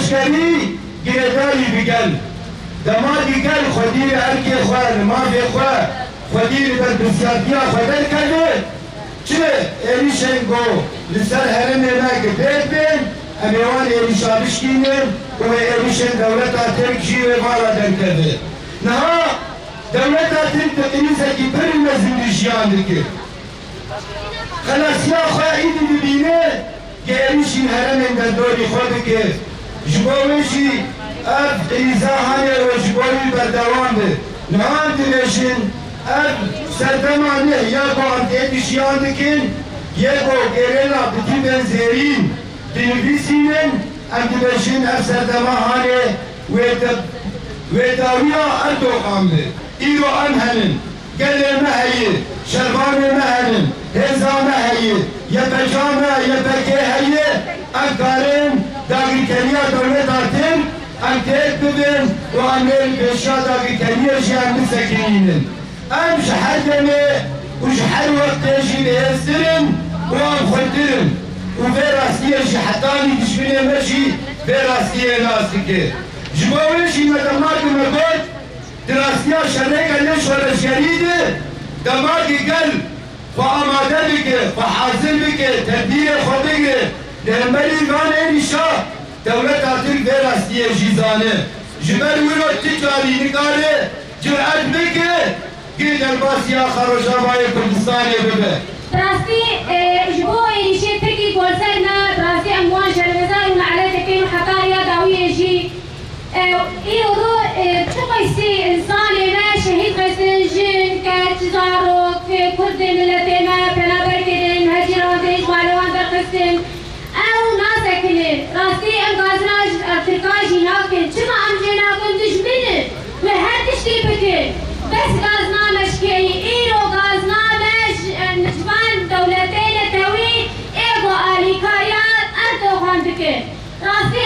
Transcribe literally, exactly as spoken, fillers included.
Şerî girêdayî bi gel. Dema ki gel xwedî li erkê xwe, li mafê xwe, xwedî li berpirsiyatiya xwe derkeve, çi êrîşên ku li ser herêmê me girêd bên, em ê wan êrîşa bişkînin û wê êrîşên dewleta Tirk jî wê vala derkeve. Niha dewleta Tirk di krîzekî pir mezin de jiyan dike. Xelasiya xwe îdî dibîne, êrîşî herêmên derdorî xwe dike. Ji bo wê jî ev krîza hanê û ji bo wî berdewam be. Niha em dibêjin, ev serdema neh ya ku em tê de jiyan dikin, yê ku gerîla bi tîpên zêrîn dinivîsînin, em dibêjin ev serdema hanê wê de, wê dawiya Erdogan be. Îro em henin. Gelê me heye, şervanê me hene, hêza me heye, Y P G me, Y P G heye, em karin dagirkeriya dewleta Tirk em têk bibin û em ê li pêşiya dagirkeriyê jî em bisekinînin. Em ji her demê û ji her wextê jî bihêztir in û em xurtir in û vê rastiyê jî hetanî dijminê me jî vê rastiyê nas dike. Ji bo wê jî me dema ku me got, Di rastiya şereke nê şoreşgerî de dema ki gel xwe amade bike, xwe hazir bike, tedbîrê xwe bigire, li hemberî van êrîşa dewleta Tirk vê rastiyê jî zane. Ji ber wilo ti carî nikare curet bike, ki derbasiya xwe Rojavayê Kurdistanê bibe. Bi rastî, e, ji bo êrîşê Tirkî ku li ser me, bi rastî em wan şermezar û nelet dikin û heta riya dawiyê jî Ew, îro, e, çi qeysî însanê me şehîd xistin, jin, keç, zarok, e, kurdên miletê me, penaberkê din, hecîran din, ji malê wan derxistin. Ew nasekinin. Rastî em gazina ji, ev Tirkan jî nakin. Çima em jê nakin? Dijmin in. Wê her tiştî bikin. Bes gazina me ji kê ye? Îro gazina me ji, em, ji van dewletê netewî ê ku alîkariya Erdogan dikin. Rastî